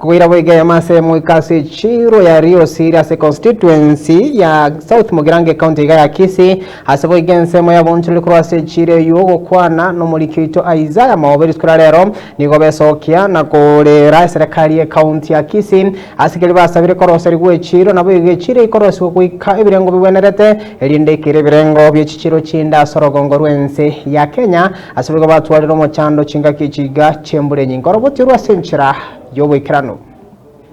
Koira boigo eyemo ase emoika ase echiiro ya Riosiri ase constituency ya South Mugirango ecounty iga ya Kisii ase boigo ensemo ya bonchoreri korwa ase echiiro eywo gokwana nomoriki oito Isaiah Maobe rituko ria rero nigo besokia na korera eserekari ye county ya Kisii ase keria basabire koroserigwa echiiro naboigo echiiro eikorosigwa goika ebirengo bibwenerete erinde eikere ebirengo bie chichiiro chinde ase orogongo rw'ense ya Kenya Ase boigo batwarire omochando chingaki echi iga chi'embura enyinge, orogotirwe ase enchera y'oboikeranu.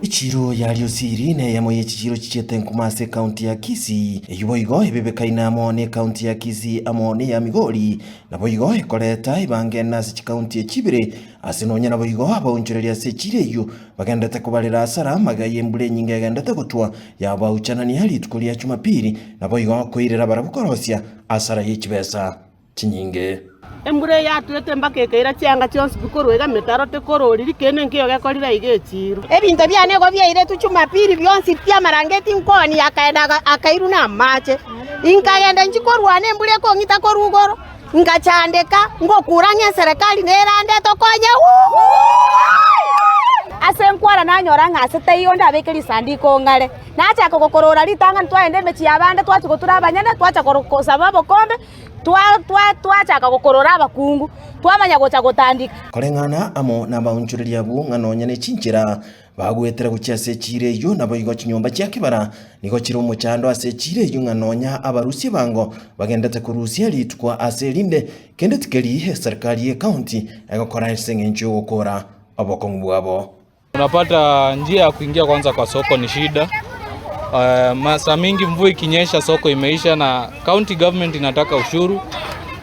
Echiiro ya Riosiri neyemo ye chichiiro chichiete nkuma ase ekaunti ya Kisii, eyio boigo ebebekaine amo nekaunti ya Kisii amo neya Migori, naboigo ekoreta ebangene ase chikaunti echi ibere, ase nonya naboigo abaonchoreria ase echiiro eyio bagenderete kobarera asara magega y'embura enyinge egenderete gotwa yabauchanania rituko ria Jumapili, naboigo koirera barabwo korosia asara ye chibesa. chinyinge. Embura eye yatwete mpaka ekaira chianga chionsi pi korwa iga emetaro tekorori, rikene nkeiyo gekorire aiga echiiro. Ebinto biane nigo biairetwe Jumapili bionsi pi amarangeti nkoonia akaenda akairwa namache. Inkagenda inche korwana embura ekong'ita korwa igoro, ngachandeka, ngokura ng'a eserekari nerande etokonye Ase nkwara nanyora ng'a ase taiyo onde abeke risanduku ong'are. Nachaka gokorora ritang'ani twagenda emechie y'abande twachia gotura abanyene, twacha kosaba obokombe. Twachaka gokorora abakungu, twamanya gocha gotandika. Koreng'ana amo nabaonchoreria abwo ng'a nonya ne chinchera bagwetera gochia ase echiiro eyio, naboigo chinyomba chia kebara nigo chire omochando ase echiiro eyio ng'a nonya abarusia ebango bagendete korusia rituko ase erinde, kende tikeri eserikari y'ecounty egokora ase eng'encho y'ogokora obokong'u bwabo. Unapata njia ya kuingia kwanza kwa soko ni shida. Uh, masaa mingi mvua ikinyesha soko imeisha, na county government inataka ushuru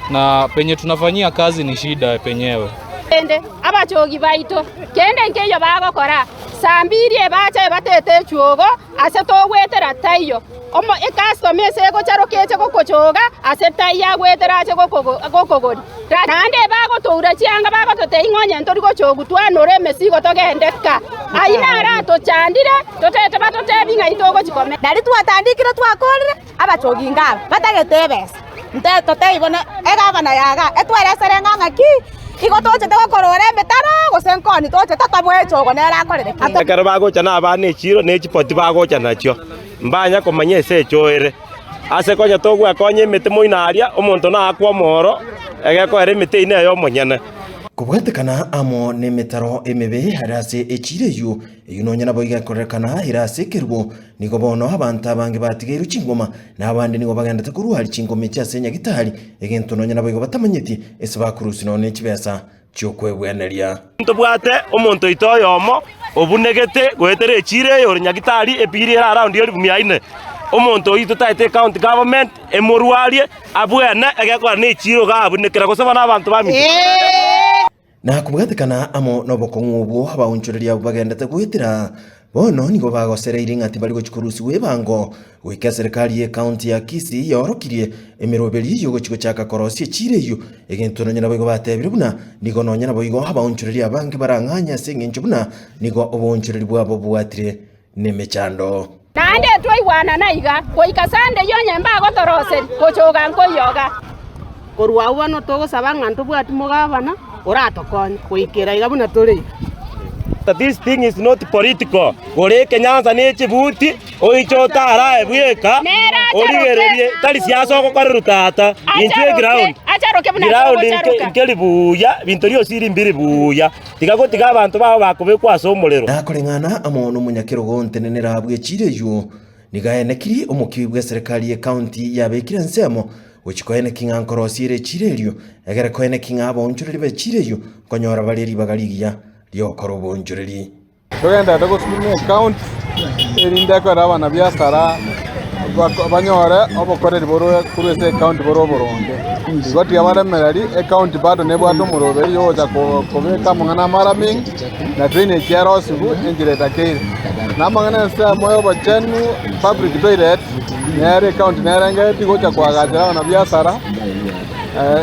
na penye tunafanyia kazi ni shida penyewe. Kende abachogi baito, kende nkeiyo bagokora, saa mbiri ebache batete echuogo ase togwetera taiyo. Omo ecustomer ase egocharoka eche gokochoga ase taiyo agwetera ache gokogoria. Naende bagotoura chianga bagototebia ng'a onye ntori gochogu twanore emesigo togende ka. Ayio naro atochandire, totete batotebie ng'ai togochia komenya. Nario twatandikire twakorire, abachogi nkaba batagete ebesa, nte totebie bono egavana yaga etweresere ng'a ng'aki, igo tochete gokorora emetaro gose nkoni tochete toboe echogo nere akorere kende. Ekero bagocha nabana echiro ne chipoti bagocha nachio, mbanya komanya ase echo ere. Ase konya togwekonya emete moino aria, omonto naakwe omoro, egekoera emete eyio neye omonyene. Kobwatekana amo nemetaro emebe are ase echiiro eyio, eyio nonya naboigo ekorerekana ere ase ekerubo, nigo bono abanto abange batigeirwe chingoma, na abande nigo bagendete korwa aria chingoma echi ase nyagitari, egento nonya naboigo batamanyeti ase bakorusia nonya ne chibesa chi'okwegweneria. Ntobwate omonto oito oyomo obunegete goetera echiiro eye ore Nyagitari epiri ere around elifu mia ine. Omonto oyio totaete ecounty government emorwarie abwene egekora ne echiiro iga abunekera gose bono abanto baminto. Na kobwatekana amo nobokong'u obwo abaonchoreria abwo bagendete goetera, bono nigo bagosereirie ng'a tibari gochia korusigwa ebango goika eserekari y'ecounty ya Kisii yaorokirie emeroberi y'ogochia gochaka korosia echiiro eyio, egento nonya naboigo batebire buna nigo nonya naboigo abaonchoreria abange barang'anye ase engencho buna nigo oboonchoreri bwabo bobwatire nemechando. Naende twaigwanana iga, goika Sunday onye mbagotoroseria, gochoga nkoyoga. Korwa agwo bono togosaba ng'a ntobwati mogabana oratokonye goikera iga buna tore iga. This thing is not political. Gora ekenyansa ne chibuti oiche otarae bweka origererie tari siasa ogokorerwa tata intwe eground ground nkeri buya binto riosiri mbiri buya tiga gotiga abanto bao bakobekwa ase omorero. Nakoreng'ana amo nomonyakerogo ntenenera bw'echiira eyio, nigo aenekirie omokibi bw'eserekari y'ecounty yabekire ensemo gochia koenekia ng'a nkorosia ere echiira erio, egere koenekia ng'a abaonchoreri b'echiira eyio nkonyora bare ribaga rigiya ri'ogokora oboonchoreri. Togenderete gosukuma ecounty erinde ekore abanabiasara banyore obokoreri borwe korwa ase ecounty bore oboronge. Igo tiga baremereri ecounty bado nebwate omoroberi yogocha kobeka amang'ana amaramingi na drainage erosiwu enchera etakeire. Na amang'ana ensemo ya obochenu public toilet nere ecounty nerengeretie gocha koagachera abanabiasara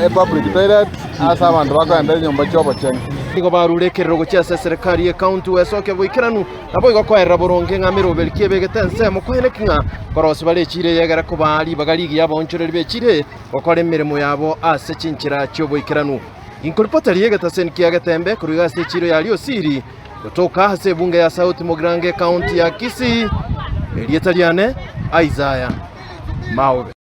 epublic toilet ase abanto bakoenda enyomba chi'obochenu. Nigo barure ekerero gochia ase eserekari y'ecounty gwesokia boikeranu, naboigo koerera boronge ng'a meroberi ki ebegete ensemo koeneki ng'a korosia bare echiira eye egere kobaa ribaga rigiya abaonchoreri b'echiira eye gokora emeremo yabo ase chinchera chi'oboikeranu. Inkoripota riria egetaseni kia Getembe korwa iga ase echiiro ya Riosiri, Gotoka ase ebunge ya South Mugirango ekaunti ya Kisii, erieta riane Isaiah Maobe.